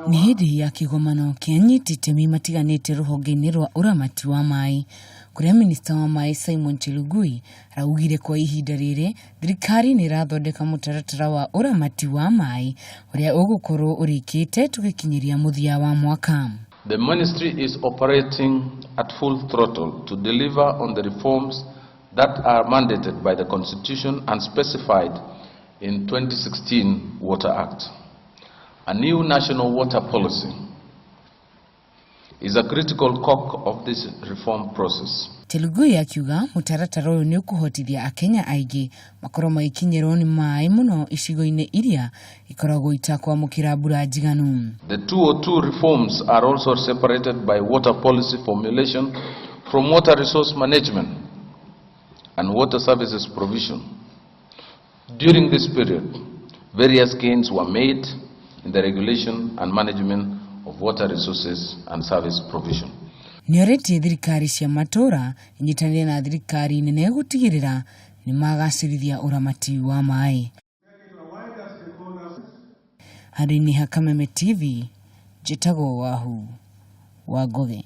Nĩ hĩndĩ ya kĩgomano kĩa anyiti itemi matiganĩte rũhonge-inĩ rwa ũramati wa maĩ, kũrĩa minista wa maĩ Simon Chelugui araugire kwa ihinda rĩrĩ thirikari nĩ ĩrathondeka mũtaratara wa ũramati wa maĩ ũrĩa ũgũkorwo ũrĩkĩte tũgĩkinyĩria mũthia wa mwaka. The ministry is operating at full throttle to deliver on the reforms that are mandated by the Constitution and specified in 2016 Water Act. A new national water policy is a critical cog of this reform process. Chelugui akiuga mũtaratara ũyũ nĩ ũkũhotithia Akenya aingĩ makorwo magĩkinyĩrwo nĩ maĩ mũno icigo-inĩ iria ikoragwo itakwamũkĩra mbura njiganu. The 202 reforms are also separated by water policy formulation from water resource management and water services provision. During this period, various gains were made in the regulation and management of water resources and service provision. Nĩorĩtie thirikari cia matũũra inyitanĩre na thirikari nene gũtigĩrĩra nĩ magacĩrithia ũramati wa maĩ. Handũ-inĩ ha Kameme TV, njĩtagwo Wahu wa Ngũgĩ.